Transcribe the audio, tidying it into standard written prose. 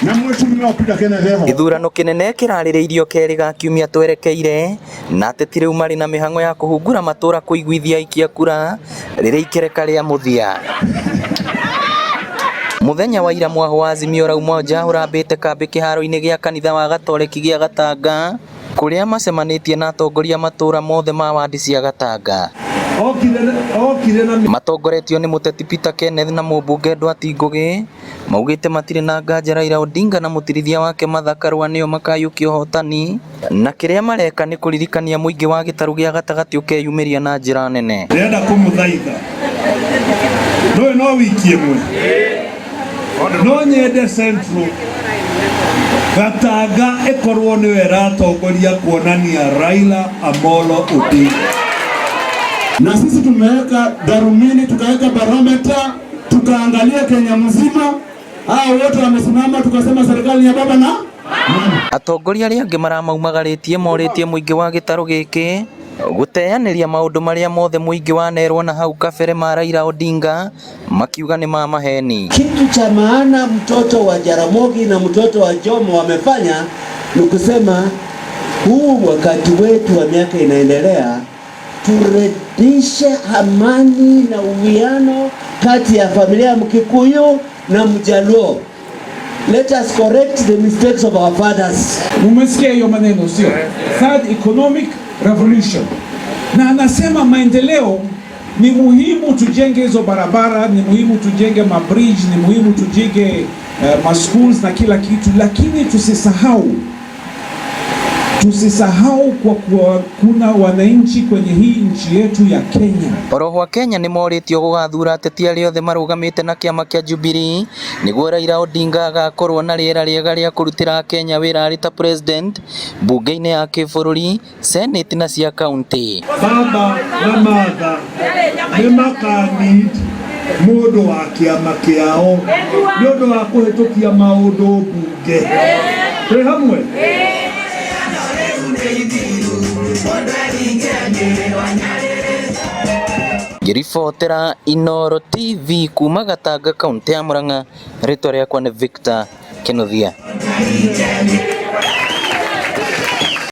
Na mheshimiwa Peter Kenneth eho. Gĩthurano kĩnene kĩrarĩrĩirio kerĩ ga kiumia twerekeire na ateti rĩu marĩ na mĩhang'o ya kũhungura matũra kũiguithia aikia kura rĩrĩ ikereka rĩa mũthia. Mũthenya wa ira mwahũ wa Azimio la Umoja ũrambĩte kambĩ kĩharo-inĩ gĩa kanitha wa Gatoreki gĩa Gatanga kũrĩa macemanĩtie na atongoria matũra mothe ma wandi cia Gatanga. Okire okire na Matongoretio nĩ mũteti Peter Kenneth na mũmbunge Nduati Ngugi maugĩte matirĩ na nganja Raila Odinga na mũtirithia wake Martha Karua nĩo makayũkia ũhotani na kĩrĩa mareka nĩ kũririkania mũingĩ wa gĩtarũ gĩa gatagatĩ ũkeyumĩria na njĩra nene. Ndĩrenda kũmũthaitha ndũĩ no wiki ĩmwe no nyende Central Gatanga ĩkorwo nĩyo ĩratongoria kuonania Raila Amolo Odinga. Na sisi tumeweka darumini, tukaweka barometa, tukaangalia Kenya mzima, hao wote wamesimama, tukasema serikali ni ya baba na Atongoria arĩa angĩ maramaumagarĩtie morĩtie mũingĩ wa gĩtarũ gĩkĩ gũteanĩria maũndũ marĩa mothe mũingĩ wanerwo na hau kabere ma Raila Odinga makiuga nĩ ma maheni. Kitu cha maana mtoto wa Jaramogi na mtoto wa Jomo wamefanya ni kusema huu wakati wetu wa miaka inaendelea, turudishe amani na uwiano kati ya familia ya Mkikuyu na Mjaluo. Let us correct the mistakes of our fathers. Mumesikia hiyo maneno sio? Third economic revolution. Na anasema maendeleo ni muhimu, tujenge hizo barabara, ni muhimu tujenge mabridge, ni muhimu tujenge ma schools na kila kitu, lakini tusisahau kwa kuwa kuna wananchi kwenye hii nchi yetu ya Kenya. Oroho Kenya nĩ morĩtio gũgathura ateti arĩa othe marũgamĩte na kĩama kĩa Jubilee nĩguo Raila Odinga agakorwo na rĩera rĩega rĩa kũrutĩra Akenya wĩra arĩ ta president mbunge-inĩ ya kĩbũrũri, senate na cia kaunti. Baba na Martha nĩ makanid mũndũ wa kĩama kĩao nĩ ũndũ wa kũhĩtũkia maũndũ mbunge. Twĩ hamwe? Ngĩribotera Inooro TV kuma Gatanga kaunti ya Murang'a, rĩtwa rĩakwa nĩ Victor Kinuthia.